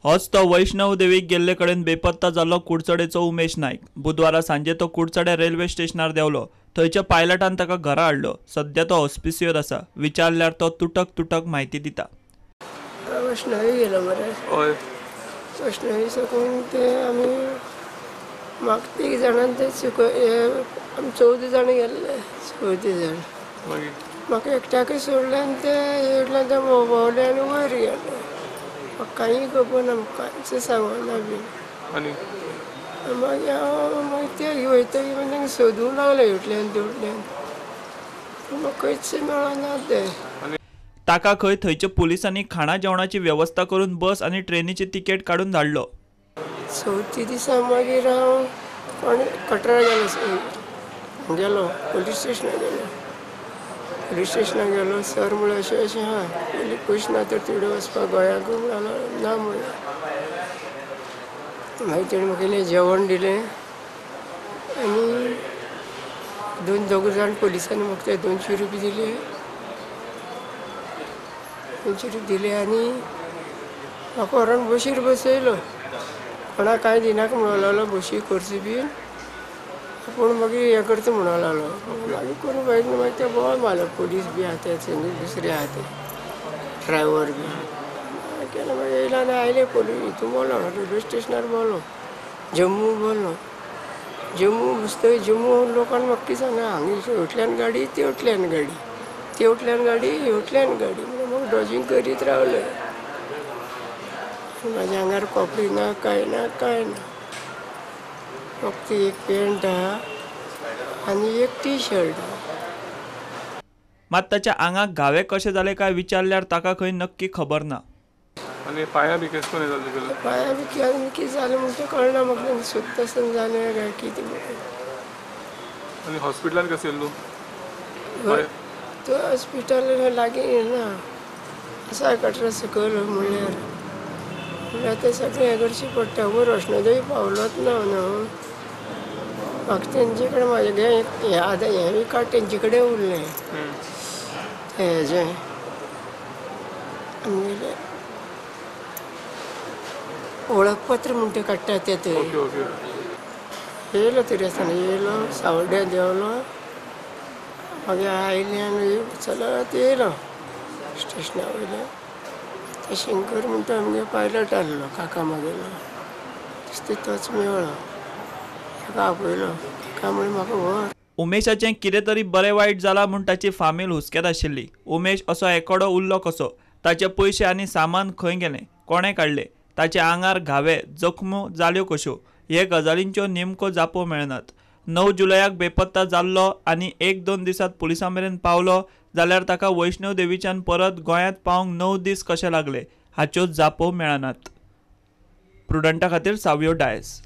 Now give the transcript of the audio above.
होच तो वैष्णव देवीक गेल्ले कडेन बेपत्ता जाल्लो कुडचडेचो उमेश नायक. बुधवारा सांजे तो कुडचडे रेल्वे स्टेशनार देंवलो. थंयच्या पायलटान ताका घरा हाडलो. सद्या तो हॉस्पिसियोर आसा. विचारल्यार तो तुटक तुटक म्हायती दिता. वैष्णवी गेलो मरे. हय, वैष्णवी साकून ते आमी म्हाका तीग जाणां ते आमी 14 जाण गेल्ले. 14 जाण मागीर म्हाका एकट्याकच सोडलें आनी ते येयले ते भोंवले आनी वयर गेले. म्हाका कांय खबर ना, म्हाका कांयच सांगना बी. आनी मागीर हांव मागीर ते वयतकीर मागीर तांकां सोदूंक लागले हेवटेल्यान तेवटेल्यान, म्हाका खंयच मेळना ते. ताका खंय थंयच्या पुलिसांनी खाणा जेवणाची वेवस्था करून बस आनी ट्रेनीची तिकेट काडून धाडलो. चवथी दिसा मागीर हांव कोण कटरा गेलो, गेलो पोलीस स्टेशनार गेलो. पोलीस स्टेशनार गेलो, सर म्हणलें अशें अशें आहा, पयशे ना तर तिकडे वचपाक गोंयाक म्हणलें ना म्हणलें. मागीर तेणें म्हाका इल्लें जेवण दिलें आनी दोन दोग जाण पोलिसांनी म्हाका ते 200 रुपया दिले. 200 रुपया दिले आनी म्हाका व्हरोन बशीर बसयलो. कोणाक कांय दिनाका म्हणूंक लागलो, बशी करची बीन आपूण मागीर हें करता म्हणूंक लागलो. मागीर करून मागीर मागीर ते बोवाळ मारलो. पोलीस बी आहा ते, दुसरे आहा ते ड्रायव्हर बी केलें. मागीर येयलो आनी आयले पोलीस. हितून बोलो रेल्वे स्टेशनार बोलो, जम्मू बोलो. जम्मू बसतकीर जम्मू लोकांक म्हाका कितें सांगना, हांगा हेवटेल्यान गाडी, तेवटेल्यान गाडी, तेवटेल्यान गाडी, हेवटेल्यान गाडी. म्हणून म्हाका डॉजिंग करीत रावले. म्हाज्या आंगार कपडे ना, कांय ना, कांय ना. फक्त एक पॅन्ट आहा आनी एक टी शर्ट आहा. मात ताच्या आंगाक घावे कशे जाले काय विचारल्यार ताका खंय नक्की खबर ना. आनी पांया बी केस कोण जालें तुगेलें? पांया बी कितें जालें म्हूण तें कळना म्हाका. सोदता आसतना जालें काय कितें. आनी हॉस्पिटलान कशें येयलो तूं? तो हॉस्पिटल लागीं ना, आसा कटरा सकयल. म्हणल्यार म्हणल्यार तें सगळें हें करचें पडटा. वयर वैष्णोदेवी पावलोच ना न्हू. म्हाका तेंचे कडेन म्हाजें हें आतां हें बी कार्ड तेंचे कडेन उरलें. हेजें आमगेलें वळखपत्र म्हूण तें काडटा तें थंय. येयलो तरी आसतना येयलो, सावड्ड्यां देंवलो, मागीर आयलें आनी चलत येयलो स्टेशना वयल्यान. आतां शंकर म्हणटा आमगे पायलट आहलो, काका म्हागेलो, दिसता तोच मेळ्ळो. ताका आपयलो, काका म्हणलें म्हाका व्हर. उमेशाचें कितें तरी बरें वायट जालां म्हूण ताची फामील हुस्क्यांत आशिल्ली. उमेश असो एकोडो उरलो कसो? ताचे पयशे आनी सामान खंय गेलें? कोणें काडलें? ताच्या आंगार घावे जखमो जाल्यो कश्यो? हे गजालींच्यो नेमक्यो जापो मेळनात. 9 जुलयाक बेपत्ता जाल्लो आनी 1-2 दिसांत पुलिसां मेरेन पावलो जाल्यार ताका वैष्णव देवीच्यान परत गोंयांत पावंक 9 दीस कशे लागले हाच्यो जापो मेळनात. प्रुडंटा खातीर सावियो डायस.